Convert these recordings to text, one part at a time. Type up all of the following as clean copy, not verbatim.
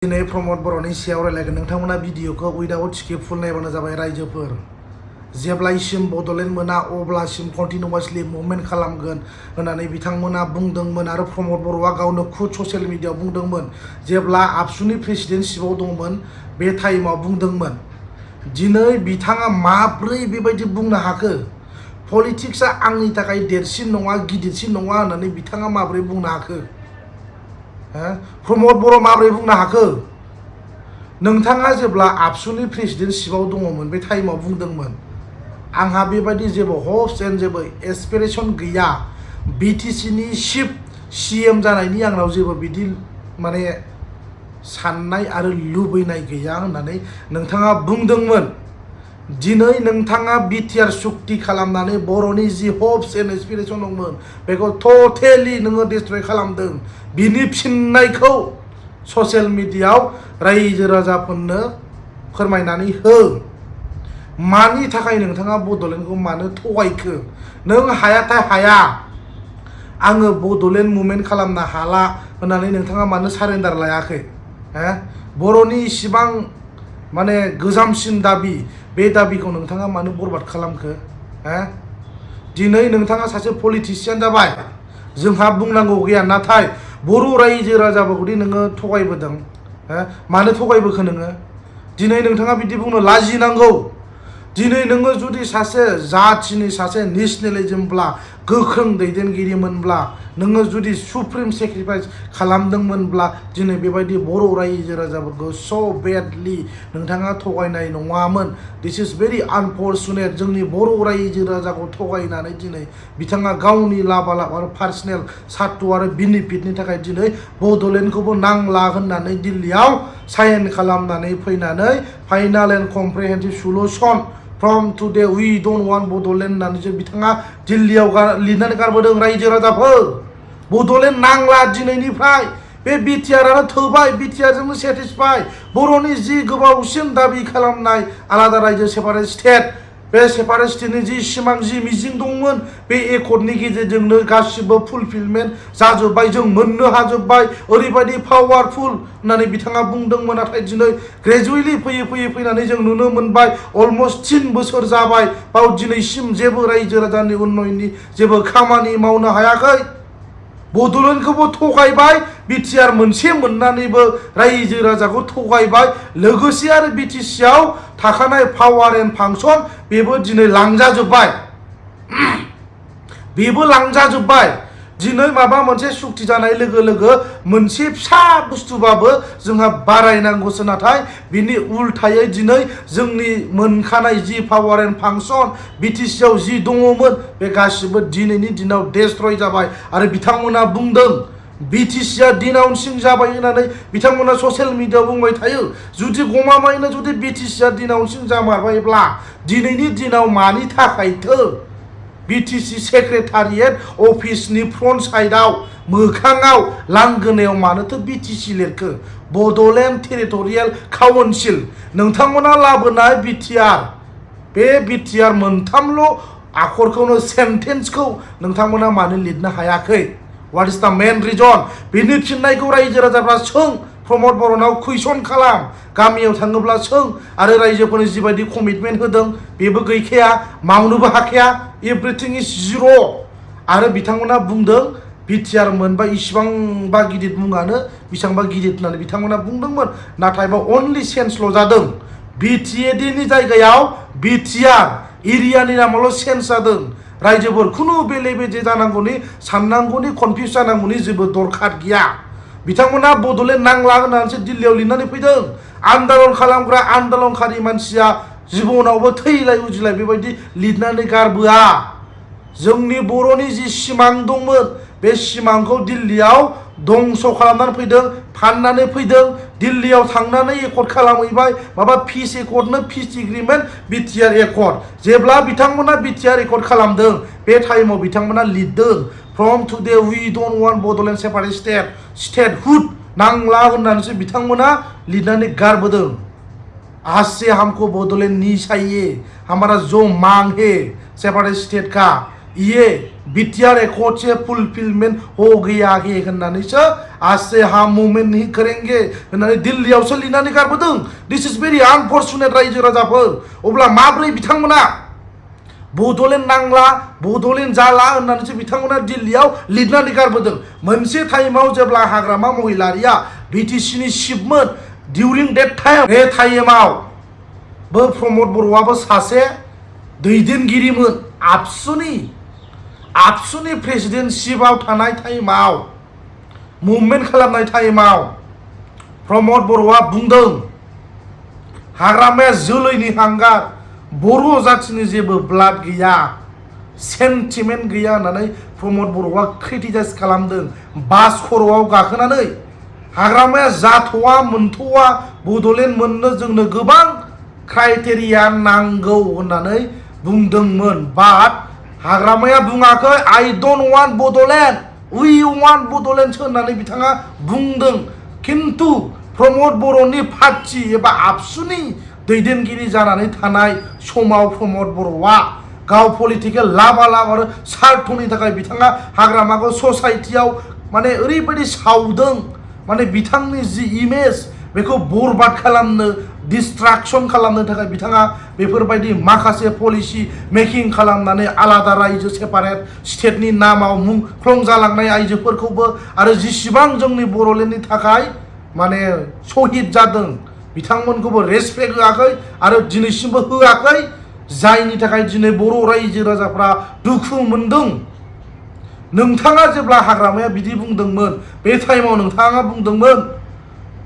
दिनै प्रमोद बर'नि सायाव रायलायगोन नोंथांमोना भिडिअखौ उइदाउट स्किप फुल नायबानो जाबाय रायजोफोर जेब्लासिम बड'लेण्ड मोना अब्लासिम कन्टिनिउवासलि मुभमेन्ट खालामगोन होननानै बिथांमोना बुंदोंमोन आरो प्रमोद बर'आ गावनो खुद ससियेल मिडियाआव बुंदोंमोन जेब्ला आबसुनि प्रेसिडेन्टशिपआव दंमोन बे टाइमाव बुंदोंमोन दिनै बिथाङा माब्रै बेबायदि बुंनो हाखो पलिटिक्सआ आंनि थाखाय देरसिन नङा गिदिरसिन नङा होननानै बिथाङा माब्रै बुंनो हाखो प्रमोद बर' माब्रै बुंनो हाखो नोंथाङा जेब्ला आबसुनि प्रेसिडेन्टशिपआव दङमोन बे टाइमाव बुंदोंमोन आंहा बेबायदि जेबो हप्स एन्ड जेबो एसपिरेसन गैया बिटिसिनि चिफ सिएम जानायनि आंनाव जेबो बिदि माने साननाय आरो लुबैनाय गैया होननानै नोंथाङा बुंदोंमोन दिनै नोंथाङा बिटिआर सुक्ति खालामनानै बर'नि जि हप्स एन्ड एसपिरेसन दंमोन बेखौ टटेलि नोङो डिस्ट्रय खालामदों बिनि फिननायखौ ससियेल मिडियाआव रायजो राजाफोरनो फोरमायनानै हो मानि थाखाय नोंथाङा बड'लेण्डखौ मानो थगायखो नों हायाथाय हाया आङो बड'लेण्ड मुभमेन्ट खालामनो हाला होननानै नोंथाङा मानो सारेन्डार लायाखै बर'नि इसिबां माने गोजामसिन दाबि बे दाबिखौ नोंथाङा मानो बरबाद खालामखो दिनै नोंथाङा सासे पलिटिसियान जाबाय जोंहा बुंनांगौ गैया नाथाय बर' रायजो राजाफोरखौदि नोङो थगायबोदों मानो थगायबोखो नोङो दिनै नोंथाङा बिदि बुंनो लाजिनांगौ दिनै नोङो जुदि सासे जाथिनि सासे नेसनेलिजमब्ला गोख्रों दैदेनगिरिमोनब्ला नोङो जुदि सुप्रिम सेक्रिफाइस खालामदोंमोनब्ला दिनै बेबायदि बर' रायजो राजाफोरखौ स' बेडलि नोंथाङा थगायनाय नङामोन दिस इज भेरि आनफर्चुनेट जोंनि बर' रायजो राजाखौ थगायनानै दिनै बिथाङा गावनि लाब आरो पार्सनेल सार्थ आरो बेनिफिटनि थाखाय दिनै बड'लेण्डखौबो नांला होननानै दिल्लीयाव साइन खालामनानै फैनानै final and comprehensive solution from today we don't want Bodoland होननानैसो बिथाङा दिल्लीयाव लिरनानै गारबोदों रायजो राजाफोर बड'लेण्ड नांला दिनैनिफ्राय बे बिटिआरआनो थोबाय बिटिआरजोंनो सेटिसफाइ बर'नि जि गोबावसिन दाबि खालामनाय आलादा रायजो सेपारेट स्टेट बे सेपारेट स्टेटनि जि सिमां जि मिजिं दंमोन बे एकर्डनि गेजेरजोंनो गासिबो फुलफिलमेन्ट जाजोब्बाय जों मोननो हाजोब्बाय ओरैबायदि पावारफुल होननानै बिथाङा बुंदोंमोन नाथाय दिनै ग्रेजुवेटलि फैनानै जों नुनो मोनबाय अलमस्ट 3 बोसोर जाबाय बाव दिनैसिम जेबो रायजो राजानि उन्नयननि जेबो खामानि मावनो हायाखै बड'लेण्डखौबो थगायबाय बिटिआर मोनसे मोननानैबो रायजो राजाखौ थगायबाय लोगोसे आरो बिटिसिआव थाखानाय पावार एन्ड फांसन बेबो दिनै लांजाजोब्बाय दिनै माबा मोनसे सुक्ति जानाय लोगो लोगो मोनसे फिसा बुस्थुबाबो जोंहा बारायनांगौसो नाथाय बिनि उल्थायै दिनै जोंनि मोनखानाय जि पावार एन्ड फांसन बिटिसिआव जि दङमोन बे गासिबो दिनैनि दिनाव डेस्ट्रय जाबाय आरो बिथांमोना बुंदों बिटिसिआ डिनाउन्सिं जाबाय होननानै बिथांमोना ससियेल मिडियाआव बुंबाय थायो जुदि गमामायैनो जुदि बिटिसिआ डिनाउन्सिं जामारबायब्ला दिनैनि दिनाव मानि थाखायथो बिटिसि सेक्रेटारियेट अफिसनि फ्रन्ट साइडआव मोखाङाव लांगोनायाव मानोथो बिटिसि लिरखो बड'लेण्ड टेरिटरियेल काउन्सिल नोंथांमोना लाबोनाय बिटिआर बे बिटिआर मोनथामल' आखरखौनो सेन्टेन्सखौ नोंथांमोना मानो लिरनो हायाखै व्हाट इज द मेन रिजन बिनि फिननायखौ रायजो राजाफ्रा सों प्रमोद बर'नाव कुइसन खालाम गामियाव थाङोब्ला सों आरो रायजोफोरनि जिबायदि कमिटमेन्ट होदों बेबो गैखाया मावनोबो हाखाया एभ्रिथिं इज जिर' आरो बिथांमोना बुंदों बिटिआर मोनबा इसिबांबा गिदिर मुङानो बेसेबांबा गिदिर होननानै बिथांमोना बुंदोंमोन नाथाय बा अनलि सेन्सल' जादों बिटिएडिनि जायगायाव बिटिआर एरियानि नामावल' सेन्स जादों रायजोफोर खुनु बेले बेजे जानांगौनि साननांगौनि कनफिउज जानांगौनि जेबो दरखार गैया बिथांमोना बड'लेण्ड नांला होननानैसो दिल्लीयाव लिरनानै फैदों आन्दलन खालामग्रा आन्दलनखारि मानसिया जिबनावबो थैलाय उजिलाय बेबायदि लिरनानै गारबोआ जोंनि बर'नि जि सिमां दंमोन बे सिमांखौ दिल्लीयाव दंस' खालामनानै फैदों फाननानै फैदों दिल्लीयाव थांनानै एकर्ड खालामहैबाय माबा पिस एकर्डनो पिस एग्रिमेन्ट बिटिआर एकर्ड जेब्ला बिथांमोना बिटिआर एकर्ड खालामदों बे टाइमाव बिथांमोना लिरदों from today we don't want Bodoland separate statehood नांला होननानैसो बिथांमोना लिरनानै गारबोदों आज से हमको बडोलैंड नहीं चाहिए हमारा जो मांग है सेपरेट स्टेट का ये BTR एकॉर्ड फुलफिलमेंट हो गया के होननानैसो आज से हम मूवमेंट नहीं करेंगे होननानै दिल्लीयावसो लिरनानै गारबोदों। दिस इज भेरि आनफर्चुनेट रायजो राजाफोर। अब्ला माब्रै बिथांमोना बड'लेण्ड नांला बड'लेण्ड जाला होननानैसो बिथांमोना दिल्लीयाव लिरनानै गारबोदों। मोनसे टाइमाव जेब्ला हाग्रामा महिलारिया BTCनि चिफमोन डिउरिं डेट टाइम बे टाइमाव बो प्रमोद बर'आबो सासे दैदेनगिरिमोन आबसुनि प्रेसिडेन्टशिपआव थानाय टाइमाव मुभमेन्ट खालामनाय टाइमाव प्रमोद बर'आ बुंदों हाग्रामाया जोलैनि हांगार बर' जाथिनि जेबो ब्लाड गैया सेन्टिमेन्ट गैया होननानै प्रमोद बर'आ क्रिटिसाइज खालामदों। बास खर'आव गाखोनानै हाग्रामाया जाथ'वा मोनथ'वा बड'लेण्ड मोननो जोंनो गोबां क्राइटेरिया नांगौ होननानै बुंदोंमोन। बाट हाग्रामाया बुङाखै I don't want Bodoland we want Bodoland होननानै बिथाङा बुंदों। किन्तु प्रमोद बर'नि पार्टी एबा आबसुनि दैदेनगिरि जानानै थानाय समाव प्रमोद बर'आ गाव पलिटिकेल लाभ आरो स्वार्थनि थाखाय बिथाङा हाग्रामाखौ ससाइटियाव माने ओरैबायदि सावदों माने बिथांनि जि इमेज बेखौ बरबाद खालामनो डिस्ट्राक्शन खालामनो थाखाय बिथाङा बेफोरबायदि माखासे पलिसि मेकिं खालामनानै आलादा रायजो सेपारेट स्टेटनि नामाव मुंख्लं जालांनाय आइजोफोरखौबो आरो जिसिबां जोंनि बड'लेण्डनि थाखाय माने शहीद जादों बिथांमोनखौबो रेसपेक्ट होआखै आरो दिनैसिमबो होआखै। जायनि थाखाय दिनै बर' रायजो राजाफ्रा दुखु मोनदों। नोंथाङा जेब्ला हाग्रामाया बिदि बुंदोंमोन बे टाइमाव नोंथाङा बुंदोंमोन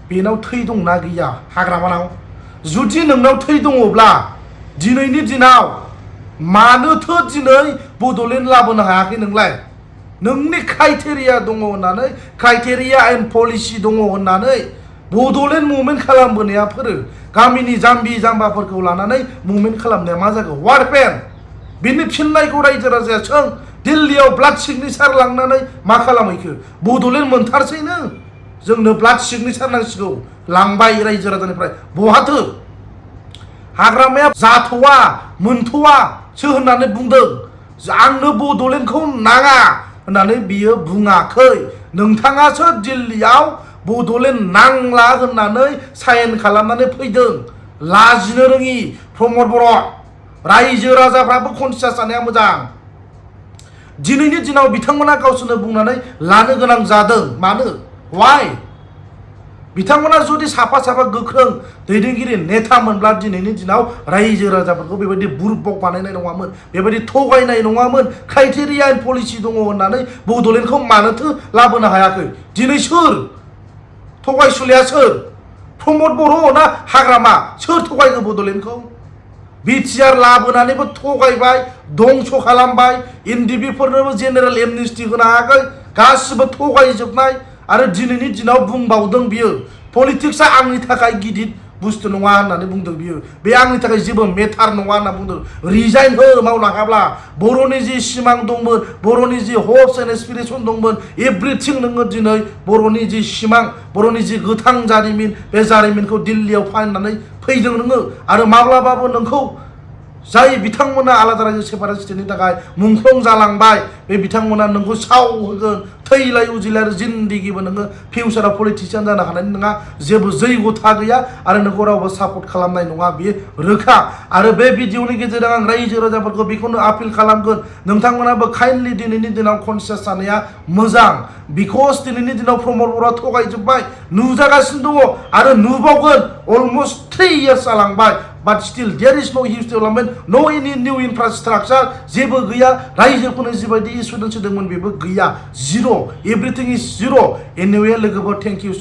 बेनाव थै दंना गैया हाग्रामानाव? जुदि नोंनाव थै दङब्ला दिनैनि दिनाव मानोथो दिनै बड'लेण्ड लाबोनो हायाखै नोंलाय? नोंनि क्राइटेरिया दङ होननानै क्राइटेरिया एन्ड पलिसि दङ होननानै बड'लेण्ड मुभमेन्ट खालामबोनायाफोर गामिनि जाम्बि जाम्बाफोरखौ लानानै मुभमेन्ट खालामनाया मा जागौ? वार पेन बिनि फिननायखौ रायजो राजाया सों। दिल्लीयाव ब्लाड सिगनेचार लांनानै मा खालामहैखो? बड'लेण्ड मोनथारसैनो जोंनो ब्लाड सिगनेचार नांसिगौ लांबाय रायजो राजानिफ्राय बहाथो? हाग्रामाया जाथ'वा मोनथ'वासो होननानै बुंदों। आंनो बड'लेण्डखौ नाङा होननानै बियो बुङाखै। नोंथाङासो दिल्लीयाव बड'लेण्ड नांला होननानै साइन खालामनानै फैदों। लाजिनो रोङि प्रमोद बर'। रायजो राजाफ्राबो कनसियास जानाया मोजां। दिनैनि दिनाव बिथांमोना गावसोरनो बुंनानै लानो गोनां जादों। मानो? वाइ? बिथांमोना जुदि साफा गोख्रों दैदेनगिरि नेता मोनब्ला दिनैनि दिनाव रायजो राजाफोरखौ बेबायदि बुरबक बानायनाय नङामोन, बेबायदि थगायनाय नङामोन। क्राइटेरिया एन्ड पलिसि दङ होननानै बड'लेण्डखौ मानोथो लाबोनो हायाखै? दिनै सोर थगायसुलिया? सोर? प्रमोद बर' ना हाग्रामा? सोर थगायखो बड'लेण्डखौ? BTR लाबोनानैबो थगायबाय, दंस खालामबाय, NDBफोरनोबो जेनेरेल एमनेस्टि होनो हायाखै, गासिबो थगायजोबनाय। आरो दिनैनि दिनाव बुंबावदों बियो पलिटिक्सआ आंनि थाखाय गिदिर बुस्थु नङा होननानै बुंदों बियो। बे आंनि थाखाय जेबो मेटार नङा होनना बुंदों। रिजाइन हो मावनो हायाब्ला। बर'नि जि सिमां दंमोन, बर'नि जि हप्स एन्ड एसपिरेसन दंमोन, एभ्रिथिं नोङो दिनै बर'नि जि सिमां, बर'नि जि गोथां जारिमिन, बे जारिमिनखौ दिल्लीयाव फाननानै फैदों नोङो। आरो माब्लाबाबो नोंखौ जाय बिथांमोना आलादा रायजो सेपारेट स्टेटनि थाखाय मुंख्लं जालांबाय बे बिथांमोना नोंखौ साव होगोन, थैलाय उजिलाय आरो जिन्दिगिबो नोङो फिउचाराव पलिटिशियान जानो हानाय नङा। जेबो जैगथा गैया आरो नोंखौ रावबो सापर्ट खालामनाय नङा, बियो रोखा। आरो बे भिडिअनि गेजेरजों आं रायजो राजाफोरखौ बेखौनो आपिल खालामगोन, नोंथांमोनाबो काइन्डलि दिनैनि दिनाव कनसियास जानाया मोजां। बिकज दिनैनि दिनाव प्रमोद बर'आ थगायजोब्बाय, नुजागासिनो दङ आरो नुबावगोन। अलमस्ट 3 years जालांबाय। But still there is no huge development, no any new infrastructure, जेबो गैया। रायजोफोरनो जिबायदि इसुदेन्स होदोंमोन बेबो गैया, जिर'। एभ्रिथिं इज जिर'। एनिवे लोगोफोर, थेंक इउ।